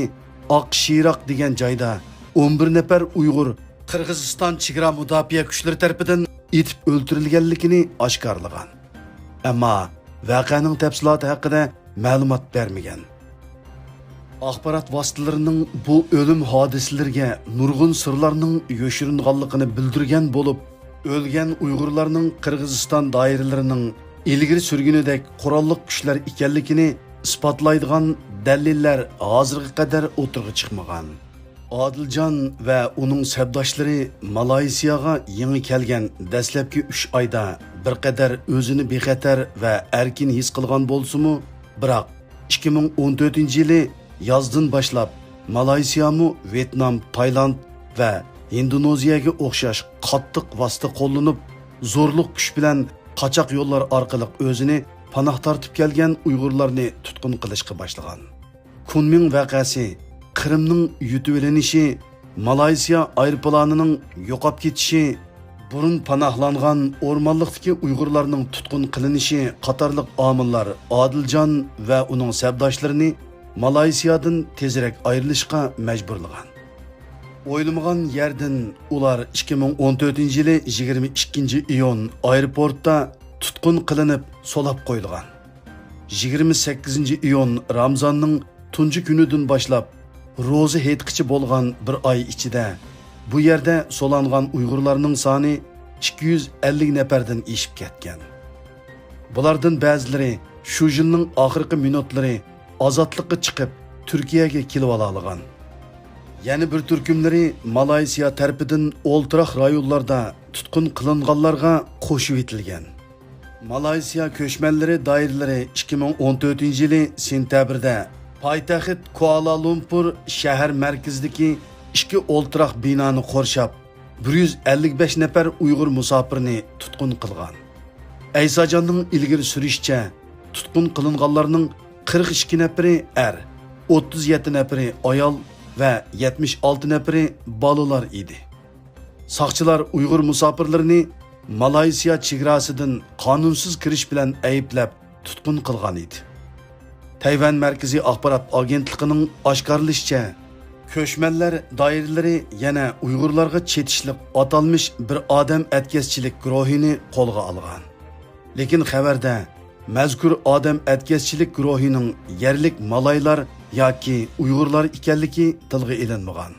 ئاق شىراق دېگەن جايدا ئون بىر نەپەر ئۇيغۇر قىرغىزىستان چېگرا مۇداپىئە كۈچلىرى تەرىپىدىن ئېتىپ ئۆلتۈرۈلگەنلىكىنى ئاشكارىلىغان. ئەمما ۋەقەنىڭ تەپسىلاتى ھەققىدە مەلۇمات بەرمىگەن. ئاخبارات ۋاسىتىلىرىنىڭ بۇ ئۆلۈم ھادىسىلىرىگە نۇرغۇن سىرلارنىڭ يوشۇرۇنغانلىقىنى بىلدۈرگەن بولۇپ، ئۆلگەن ئۇيغۇرلارنىڭ قىرغىزىستان دائىرىلىرىنىڭ ئىلگىرى سۈرگىنىدەك قوراللىق كۈچلەر ئىكەنلىكىنى ئىسپاتلايدىغان دەلىللەر ھازىرغا قەدەر ئوتتۇرىغا چىقمىغان. ئادىلجان ۋە ئۇنىڭ سەپداشلىرى مالايسىياغا يېڭى كەلگەن دەسلەپكى ئۈچ ئايدا بىر قەدەر ئۆزىنى بىخەتەر ۋە ئەركىن ھېس قىلغان بولسىمۇ، بىراق ئىككى مىڭ ئون تۆتىنچى يىلى يازدىن باشلاپ مالايسىيامۇ ۋيېتنام، تايلاند ۋە ھىندونېزىيەگە ئوخشاش قاتتىق ۋاسىتە قوللىنىپ، زورلۇق كۈچ بىلەن قاچاق يوللار ئارقىلىق ئۆزىنى پاناھ تارتىپ كەلگەن ئۇيغۇرلارنى تۇتقۇن قىلىشقا باشلىغان. كۇنمىڭ ۋەقەسى، قىرىمنىڭ يۇتۇۋېلىنىشى، مالايسىيا ئايروپىلانىنىڭ يوقاپ كېتىشى، بۇرۇن پاناھلانغان ئورمانلىقتىكى ئۇيغۇرلارنىڭ تۇتقۇن قىلىنىشى قاتارلىق ئامىللار ئادىلجان ۋە ئۇنىڭ سەپداشلىرىنى مالايسىيادىن تېزرەك ئايرىلىشقا مەجبۇرلىغان. ئويلىمىغان يەردىن ئۇلار ئىككى مىڭ ئون تۆتىنچى يىلى يىگىرمە ئىككىنچى ئىيۇن ئايروپورتتا تۇتقۇن قىلىنىپ سولاپ قويۇلغان. يىگىرمە سەككىزىنچى ئىيۇن رامزاننىڭ تۇنجى كۈنىدىن باشلاپ روزا ھېيتقىچە بولغان بىر ئاي ئىچىدە بۇ يەردە سولانغان ئۇيغۇرلارنىڭ سانى ئىككى يۈز ئەللىك نەپەردىن ئېشىپ كەتكەن. بۇلاردىن بەزىلىرى شۇ يىلنىڭ ئاخىرقى مىنۇتلىرى ئازادلىققا چىقىپ، تۈركىيەگە كېلىۋالالىغان. يەنە بىر تۈركۈملىرى مالايسىيا تەرىپىدىن ئولتۇراق رايونلاردا تۇتقۇن قىلىنغانلارغا قوشۇۋېتىلگەن. مالايسىيا كۆچمەنلىرى دائىرىلىرى ئىككى مىڭ ئون تۆتىنچى يىلى سېنتەبىردە پايتەخت كۇئالالۇمپۇر شەھەر مەركىزىدىكى ئىككى ئولتۇراق بىنانى قورشاپ، بىر يۈز ئەللىك بەش نەپەر ئۇيغۇر مۇساپىرنى تۇتقۇن قىلغان. ئەيساجاننىڭ ئىلگىرى سۈرۈشىچە، تۇتقۇن قىلىنغانلارنىڭ قىرىق ئىككى نەپىرى ئەر، ئوتتۇز يەتتە نەپىرى ئايال ۋە يەتمىش ئالتە نەپىرى بالىلار ئىدى. ساقچىلار ئۇيغۇر مۇساپىرلىرىنى مالايسىيا چېگراسىدىن قانۇنسىز كىرىش بىلەن ئەيىبلەپ، تۇتقۇن قىلغان ئىدى. تەيۋەن مەركىزىي ئاخبارات ئاگېنتلىقىنىڭ ئاشكارىلىشىچە، كۆچمەنلەر دائىرىلىرى يەنە ئۇيغۇرلارغا چېتىشلىق ئاتالمىش بىر ئادەم ئەتكەسچىلىك گۇرۇھىنى قولغا ئالغان. لېكىن خەۋەردە مەزكۇر ئادەم ئەتكەسچىلىك گۇرۇھىنىڭ يەرلىك مالايلار ياكى ئۇيغۇرلار ئىكەنلىكى تىلغا ئېلىنمىغان.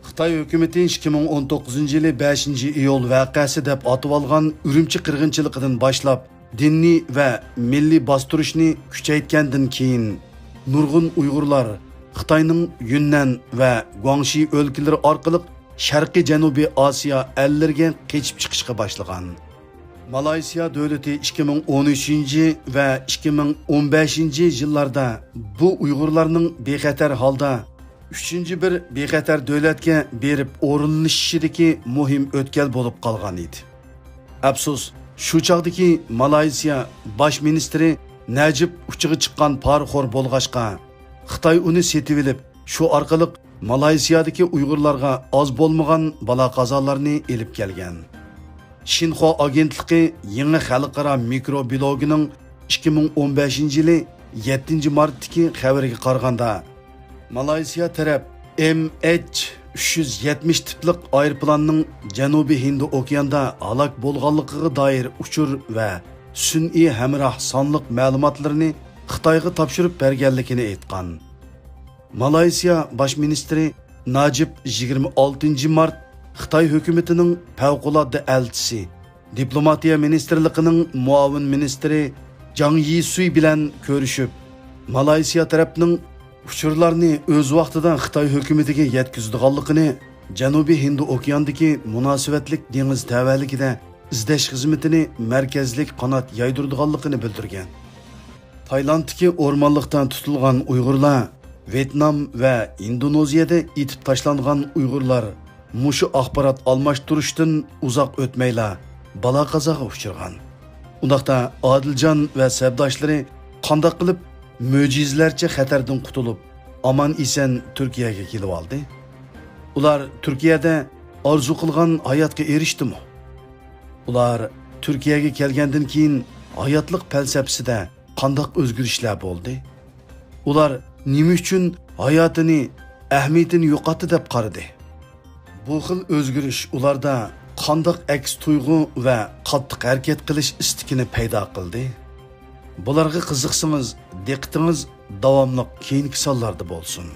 خىتاي ھۆكۈمىتى ئىككى مىڭ ئون توققۇزىنچى يىلى بەشىنچى ئىيۇل ۋەقەسى دەپ ئاتىۋالغان ئۈرۈمچى قىرغىنچىلىقىدىن باشلاپ، دىنىي ۋە مىللىي باستۇرۇشنى كۈچەيتكەندىن كېيىن، نۇرغۇن ئۇيغۇرلار خىتاينىڭ يۈننەن ۋە گۇاڭشى ئۆلكىلىرى ئارقىلىق شەرقىي جەنۇبىي ئاسىيا ئەللىرىگە قېچىپ چىقىشقا باشلىغان. مالايسىيا دۆلىتى ئىككى مىڭ ئون ئۈچىنچى ۋە ئىككى مىڭ ئون بەشىنچى يىللاردا بۇ ئۇيغۇرلارنىڭ بىخەتەر ھالدا ئۈچىنچى بىر بىخەتەر دۆلەتكە بېرىپ ئورۇنلىشىشىدىكى مۇھىم ئۆتكەل بولۇپ قالغان ئىدى. ئەپسۇس، شۇ چاغدىكى مالايسىيا باش مىنىستىرى نەجىپ ئۇچىغا چىققان پارىخور بولغاچقا، خىتاي ئۇنى سېتىۋېلىپ، شۇ ئارقىلىق مالايسىيادىكى ئۇيغۇرلارغا ئاز بولمىغان بالا-قازالارنى ئېلىپ كەلگەن. شىنخۇا ئاگېنتلىقى يېڭى خەلقئارا مىكرو بىلوگىنىڭ ئىككى مىڭ ئون بەشىنچى يىلى يەتتىنچى مارتتىكى خەۋىرىگە قارىغاندا، مالايسىيا تەرەپ ئېم ئېيچ ئۈچ يۈز يەتمىش تىپلىق ئايروپىلاننىڭ جەنۇبىي ھىندى ئوكياندا ھالاك بولغانلىقىغا دائىر ئۇچۇر ۋە سۈنئىي ھەمراھ سانلىق مەلۇماتلىرىنى خىتايغا تاپشۇرۇپ بەرگەنلىكىنى ئېيتقان. مالايسىيا باش مىنىستىرى ناجىپ يىگىرمە ئالتىنچى مارت خىتاي ھۆكۈمىتىنىڭ پەۋقۇلئاددە ئەلچىسى، دىپلوماتىيە مىنىستىرلىقىنىڭ مۇئاۋىن مىنىستىرى جاڭ يىسۈي بىلەن كۆرۈشۈپ، مالايسىيا تەرەپنىڭ ئۇچۇرلارنى ئۆز ۋاقتىدا خىتاي ھۆكۈمىتىگە يەتكۈزىدىغانلىقىنى، جەنۇبىي ھىندى ئوكياندىكى مۇناسىۋەتلىك دېڭىز تەۋەلىكىدە ئىزدەش خىزمىتىنى مەركەزلىك قانات يايدۇرىدىغانلىقىنى بىلدۈرگەن. تايلاندتىكى ئورمانلىقتا تۇتۇلغان ئۇيغۇرلار ۋيېتنام ۋە ئىندونېزىيەدە ئېتىپ تاشلانغان ئۇيغۇرلار مۇشۇ ئاخبارات ئالماشتۇرۇشتىن ئۇزاق ئۆتمەيلا بالا-قازاغا ئۇچرىغان. ئۇنداقتا ئادىلجان ۋە سەپداشلىرى قانداق قىلىپ مۆجىزىلەرچە خەتەردىن قۇتۇلۇپ، ئامان-ئېسەن تۈركىيەگە كېلىۋالدى؟ ئۇلار تۈركىيەدە ئارزۇ قىلغان ھاياتقا ئېرىشتىمۇ؟ ئۇلار تۈركىيەگە كەلگەندىن كېيىن ھاياتلىق پەلسەپىسىدە قانداق ئۆزگىرىشلەر بولدى؟ ئۇلار نېمە ئۈچۈن ھاياتىنى، ئەھمىيىتىنى يوقاتتى دەپ قارىدى؟ بۇ خىل ئۆزگىرىش ئۇلاردا قانداق ئەكس تۇيغۇ ۋە قاتتىق ھەرىكەت قىلىش ئىستىكىنى پەيدا قىلدى؟ بۇلارغا قىزىقسىڭىز، دىققىتىڭىز داۋاملىق كېيىنكى سانلاردا بولسۇن.